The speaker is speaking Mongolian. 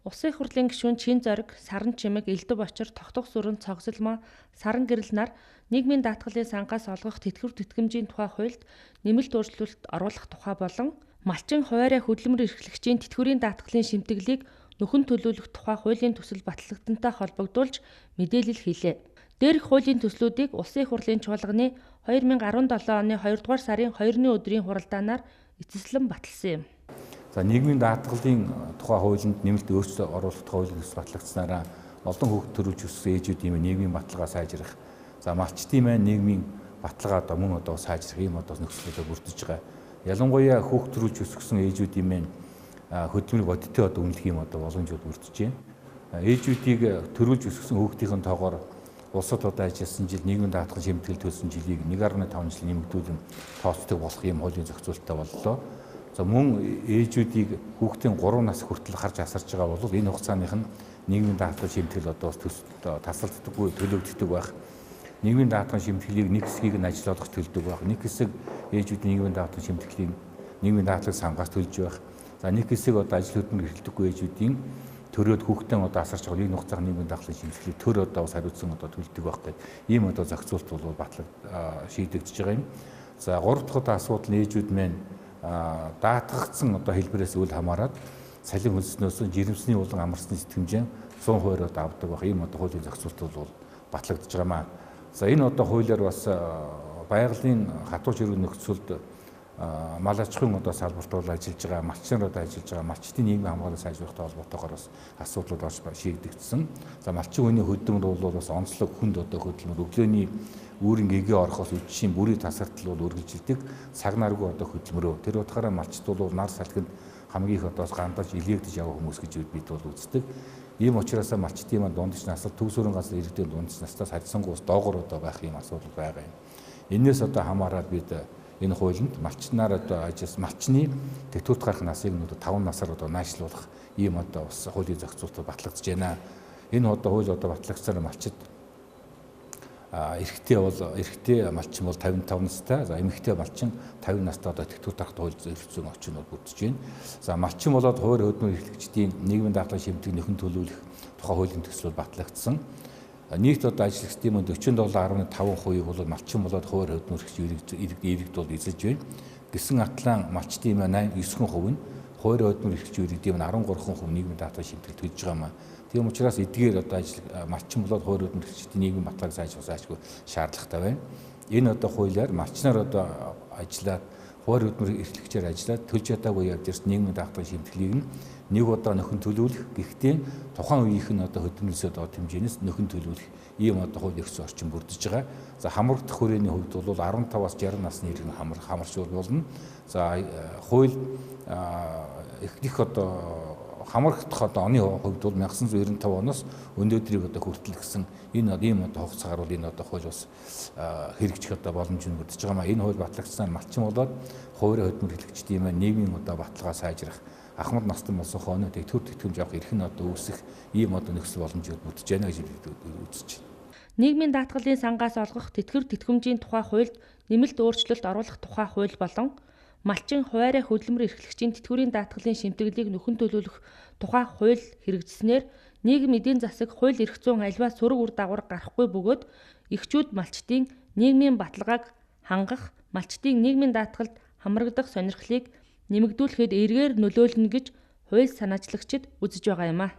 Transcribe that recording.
Улсын их хурлын гишүүн Чин Зориг, Саран Чимэг, Элдв Очир, Тогтох Сүрэн, Цогцолмоо, Саран Гэрэл нар нийгмийн даатгалын сангаас олгох тэтгэвэр тэтгэмжийн тухай хуульд нэмэлт өөрчлөлт оруулах тухай болон малчин хуваарь хөдөлмөр эрхлэгчийн тэтгэврийн даатгалын шимтгэлийг нөхөн төлөөлөх тухай хуулийн төсөл батлагдсантай холбогдуулж мэдээлэл хийлээ. Дээрх хуулийн төслүүдийг Улсын их хурлын чуулганы 2017 оны 2 дугаар сарын 2-ны өдрийн хуралдаанаар эцэслэн баталсан юм. За нийгмийн даатгалын тухай хуулинд нэмэлт өөрчлөлт оруулах тухай хуулийн төсөл батлагдсанараа олон хүүхд төрүүлж өссөн ээжүүдийн нийгмийн баталгаа сайжрах, за малчдын маань нийгмийн баталгаа одоо мөн одоо сайжрах ийм одоо нөхцөлөд бүрдэж байгаа. Ялангуяа хүүхд төрүүлж өсгсөн ээжүүдийн маань хөдөлмөрийн бодиттой одоо үнэлэх юм одоо боломжууд бүрдэж байна. Ээжүүдийг төрүүлж өсгсөн хүүхдийн тоогоор улсад одоо ажилласан жил нийгмийн даатгалын шимтгэл төлсөн жилийг 1.5 жил нэмэгдүүлэн тооцдог болох ийм хуулийн зохицуулттай боллоо. За мөн ээжүүдийг хүүхдийн 3 нас хүртэл харж асарч байгаа бол энэ хугацааных нь нийгмийн даатгалын шимтгэл одоо бас тасалддаггүй төлөгддөг байх. Нийгмийн даатгалын шимтгэлийг нэг хэсгийг нь ажил олгож төлдөг байх. Нэг хэсэг ээжүүдийн нийгмийн даатгалын шимтгэлийн нийгмийн даатгалын сангаас төлж байх. За нэг хэсэг одоо ажил хөдөлмөр эрхэлдэггүй ээжүүдийн төрөөд хүүхдэн одоо асарч байгаа энэ хугацаанд нийгмийн даатгалын шимтгэлийг төр одоо бас хариуцсан одоо төлдөг байх гэдэг ийм одоо зохицуулт бол батлаг шийдэгдэж байгаа юм. За гурав дахь одоо асуудал нь ээжүүд маань даатгагдсан одоо хэлбэрээс үл хамааран цалин хөлснөөс жирэмсний болон амарсны сэтгэмжээ 100% одоо авдаг байх ийм одоо хуулийн зохицуулт бол батлагдаж байгаа маа. За энэ одоо хуулиар бас байгалийн хатуу чирэг нөхцөлд мал аж ахуйн одоо салбарт бол ажиллаж байгаа, малчин одоо ажиллаж байгаа, малчдын нийгмийн хамгаалал сайжруулахтай холбоотойгоор бас асуудлууд орж шийдэгдсэн. За малчин хүний хөдөлмөр бол бас онцлог хүнд одоо хөдөлмөр, өглөөний үүрэн гэгээ орохоос үдшийн бүрийн тасартал бол үргэлжилдэг цаг наргүй одоо хөдөлмөрөө. Тэр утгаараа малчд бол нар салхинд хамгийн их одоо гандаж илээгдэж явах хүмүүс гэж бид бол үздэг. Ийм учраас малчдын маань дундч насал төв сүрэн газар иргэдийн дундч настаас харьцангуй доогор одоо байх ийм асуудал байгаа юм. Энээс одоо хамаарат бид энэ хуулинд малчнаар одоо ажилласан малчны тэтгэврт гарах насыг нь одоо 5 насаар одоо наашлуулах ийм одоо бас хуулийн зохицуулалт батлагдж байна. Энэ одоо хууль одоо батлагдсаар малчид эрэгтэй бол эрэгтэй малчин бол 55 настай, за эмэгтэй малчин 50 настай одоо тэтгэврт гарах хууль зохицуулсан орчин бол бүрдэж байна. За малчин болоод хуваар хөдөлмөр эрхлэгчдийн нийгмийн даатгалын шимтгийг нөхөн төлөвлөх тухай хуулийн төсөл батлагдсан. Нийт одоо ажиллагчдын мөн 47.5%-ийг бол малчин болоод хуваар хөдөлмөр эрхлэгч иргэд бол эзэлж байна. Гэсэн атлан малчдын маань 8 9% нь хуваар хөдөлмөр эрхлэгч иргэдийн 13% нийгмийн даатгалын шимтгэл төлж байгаа маа. Тийм учраас эдгээр одоо ажил малчин болоод хуваар хөдөлмөр эрхлэгчдийн нийгмийн баталгааг сайжруулах сайжгүй шаардлагатай байна. Энэ одоо хуулиар малчнаар одоо ажиллаад хуваар хөдөлмөр эрхлэгчээр ажиллаад төлж чадаагүй явж ирсэн нийгмийн даатгалын шимтгэлийг нь нэг удаа нөхөн төлөвлөх, гэхдээ тухайн үеийнх нь одоо хөдөлмөрөөсөө доод хэмжээнээс нөхөн төлөвлөх ийм одоо хууль эрх зүйн орчин бүрдэж байгаа. За хамрагдах хүрээний хувьд бол 15-аас 60 насны иргэн хамарч болно. За хууль эхнийх одоо хамрагдах одоо оны хувьд бол 1995 оноос өнөөдрийг одоо хүртэл гэсэн энэ ийм одоо хугацаагаар бол энэ одоо хууль бас хэрэгжих одоо боломж нь бүрдэж байгаа маа. Энэ хууль батлагдсанаар малчин болоод хуваарь хөдөлмөр эрхлэгчдийн маань нийгмийн одоо баталгаа сайжрах, ахмад настан болсон хойно төр тэтгэмж авах эрх нь одоо үүсэх ийм одоо нөхцөл боломжууд бүрдэж байна гэж үзэж байна. Нийгмийн даатгалын сангаас олгох тэтгэвэр тэтгэмжийн тухай хуульд нэмэлт өөрчлөлт оруулах тухай хууль болон малчин хуваарь хөдөлмөр эрхлэгчийн тэтгэврийн даатгалын шимтгэлийг нөхөн төлөвлөх тухай хууль хэрэгжсэнээр нийгэм эдийн засаг хууль эрх зүйн аливаа сөрөг үр дагавар гарахгүй бөгөөд эхчүүд малчдын нийгмийн баталгааг хангах, малчдын нийгмийн даатгалд хамрагдах сонирхлыг нэмэгдүүлэхэд эргээр нөлөөлнө гэж хууль санаачлагчид үзэж байгаа юм а.